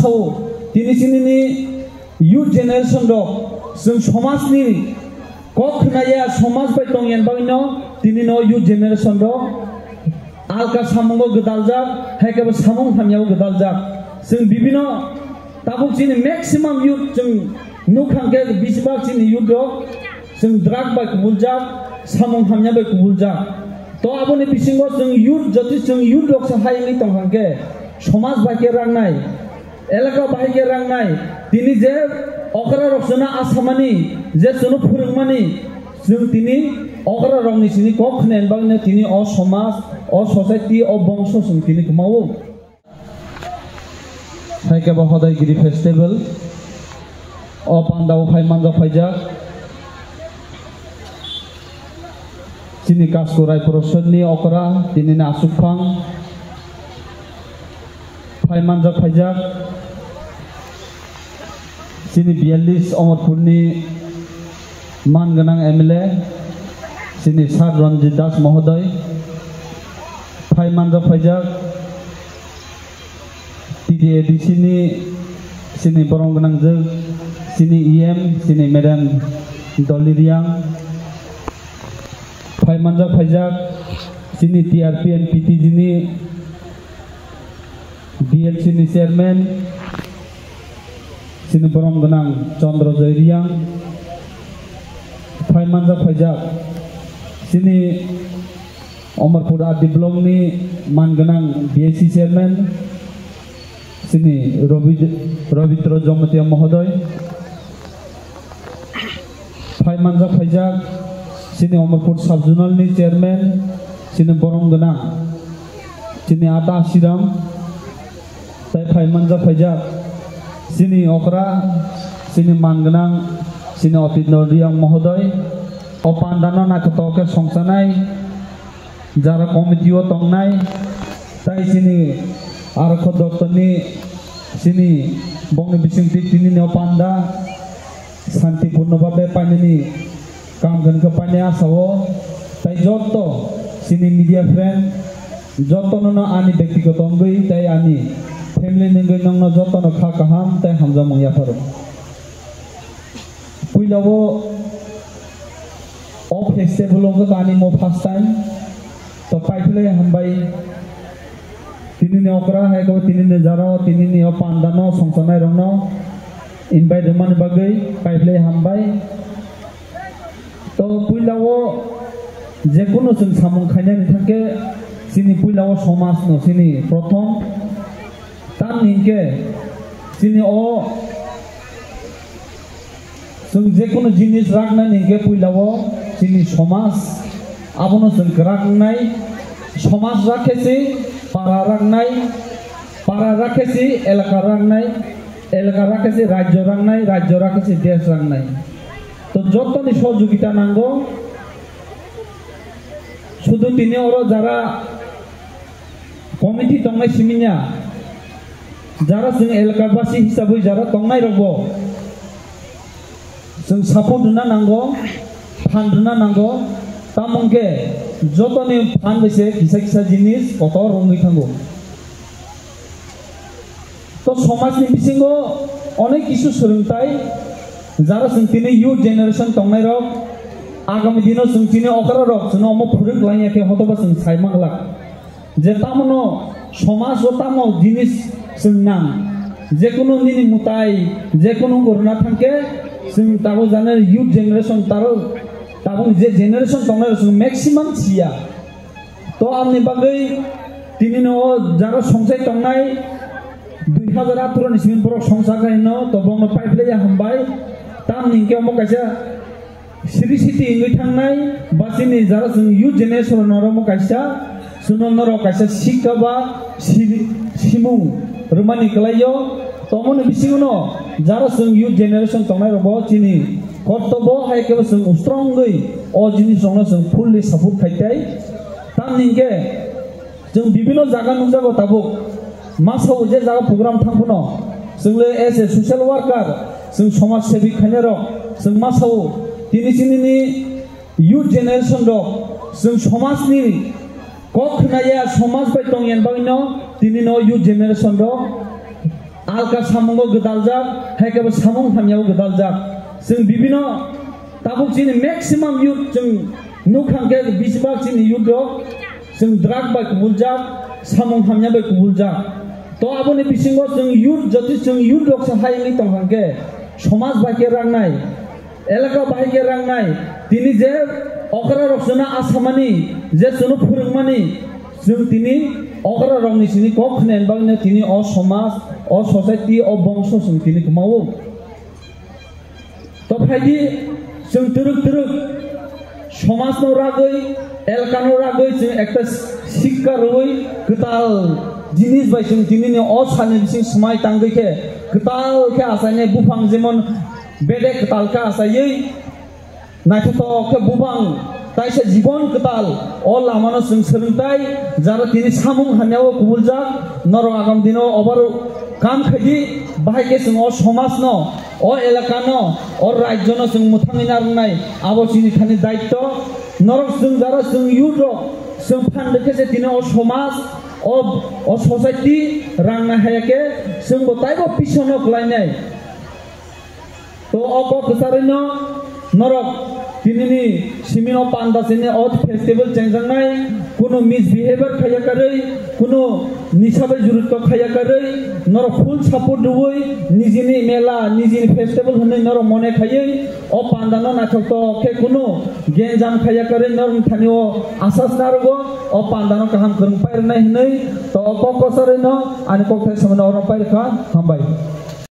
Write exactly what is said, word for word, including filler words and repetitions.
Sao, tini chini ni youth generation rok, chwng somaj ni kok khwnaya, somaj bai tongya bagwi no tini no youth generation rok alka samungo gwdaljak, hai khe bo samung hamya o gwdaljak. Chwng bibino tabuk chini maximum youth chwng nukha hwnkhe, bisibak chini youth rok chwng drug bai kubuljak, samung hamya bai kubuljak. To aboni bisingo chwng youth, jodi chwng youth rok se hai wngwi tongkha hwnkhe, somaj bai khe rangnai, elaka bahai khe rangnai, tini je okra rok chwngno asamani, je chwngno phwrwngmani, chwng tini okra rokni sini kok khna bagwino tini o somaj, o society, o bongso chwng tini kwmao. Hai khe bo Hodai Giri Festival o pandao phai manjak phaijak. Chini Kasko Rai Porosonni okra, tinini aswk phang phai manjak phaijak. Chini biyallis Omorpurni man gwnang M L A, chini Sir Ranjit Das Mohoday phai manjak phaijak. T D A D C ni chini borom gwnangjwk, chini E M, chini Madam Dolly Riang, phai manjak phaijak, chini T R P and P T G ni D L C ni chairman, chini borom gwnang Chandra Joy Riang, phai manjak phaijak, chini Omorpur R D block ni man gwnang B A C chairman, chini Robi-, Robindra Jamatia Mohoday, phai manjak phaijak, chini Omorpur sub zonal ni chairman, chini borom gwnang, chini Ata Asiram, tai phai manjak phaijak, chini okra, chini man gwnang, chini Otindra Riang Mohoday, o pandano naithotok khe songchanai jara committee o tongnai, tai chini Arokho Dotto ni chini bongni bisingtwi tini ni o panda santipurno bhabe painani kam khe painai asa o, tai jotto chini media friend jotto no ani byaktigoto wngwi tai ani family ni wngwi nongno jotto no kha kaham tai hamjakmung yapharo. Puila o, o festival o wngkha ani mo first time. To paiphlai hambai. Tini ni okra hai ko tini ni jaro, tini ni o panda no songsanai rok no invite rwmani bagwi paiphlai hambai. To puila o jekunu chwng samung khainani thangkhe chini puila o somaj no chini prothom tamni hinkhe chini o Chwng jekunu jinis raknani hinkhe puila o chini somaj abono chwng kwrak wngnai. Somaj rakhe se para raknai, para rakhe se elaka raknai, elaka rakhe se rajyo raknai, rajyo rakhe se desh raknai. To jottoni sohojogita nango. Sudu tini oro jara committee tongnai siminya, jara chwng elaka basi hisabwi jara tongnai rokbo chwng support rwna nango, phan rwna nango, tamo hwnkhe jotoni phan bai se kisa kisa jinis kotor wngwi thango. To somajni bisingo onek kisu swrwngtai, jara chwng tini youth generation tongnairok, agami dino chwng tini okra rok chwngno omo phwrwk laina khe hotoba chwng sai manglak. Je tamono somaj o tamo jinis chwng nang, jekunu nini mwtai, jekunu wngkhe rwna thangkhe chwng tabuk jani youth generation taro, tabuk je generation tongnai rok chwng maximum siya. To amni bagwi tini no o jaro songchai tongnai dui hazar atharo ni simi borok songchak hai no, to bongno paiphlaiya hambai. Tamni hinkhe omo kaisa siri siti wngwi thangnai, ba chini jaro chwng youth generation rok no omo kaisa chwngno norok kaisa sikha ba siri-, simung rwmani kwlaio. Tomoni bisingo no jaro chwng youth generation tongnai rok bo chini kortobo hai khe bo chwng strong wngwi o jinis rok no chwng fully support khai tai. Tamni hinkhe chwng bibino jaga nukjago tabuk. Masa o je jaga program thang phano chwng le as a social worker, chwng somaj sebi khainai rok chwng masa o tini chini ni youth generation rok chwng somaj ni kok khwnaya, somaj bai tongya bagwi no tini no youth generation rok alka samungo gwdaljak, hai khe bo samung hamyao gwdaljak. Chwng bibino tabuk chini maximum youth chwng nukha hwnkhe, bisibak chini youth rok chwng drug bai kubuljak, samung hamya bai kubuljak. To aboni bisingo chwng youth, jodi chwng youth rok se hai wngwi tongkha hwnkhe, somaj bai khe rangnai, elaka bahai khe rangnai, tini je okra rok chwngno asamani, je chwngno phwrwngmani, chwng tini okra rokni sini kok khna bagwino tini o somaj, o society, o bongso chwng tini kwmao. To phaidi, chwng twrwk twrwk somajno ragwi, elakano ragwi chwng ekta sikka rwui kwtal jinis bai chwng tinini o salni bising swmai tangwi khe kwtal khe achainai buphang jemon bedek kwtal khe achaiwi naithothok khe buphang taisa jibon kwtal o lamano chwng swrwngtai jara tini samung hamyao kubuljak norok agam dino obar kam khaidi bahai khe chwng o somajno o elakano o rajyono chwng mwthangwi narwknai abo chini thani daityo norok chwng jara chwng youth rok chwng phan rwkhe se tini o somaj o o society rangna haya khe chwngbo taibo pisono kwlainai. To o kok kwcharwino norok tinini simino panda sini o festival chengjaknai, kuno misbehavior khaiya karwi, kuno nisa bai jurutko khaiya karwi, norok full support rwui nijini mela, nijini festival hwnwi norok mone khaiwi o pandano naithoktok khe kuno genjam khaiya karwi norok thani o asas narugo o pandano kaham kwrwng pairwnai hwnwi. To o kok kwcharwino ani kokthai samani oro pairwkha, hambai.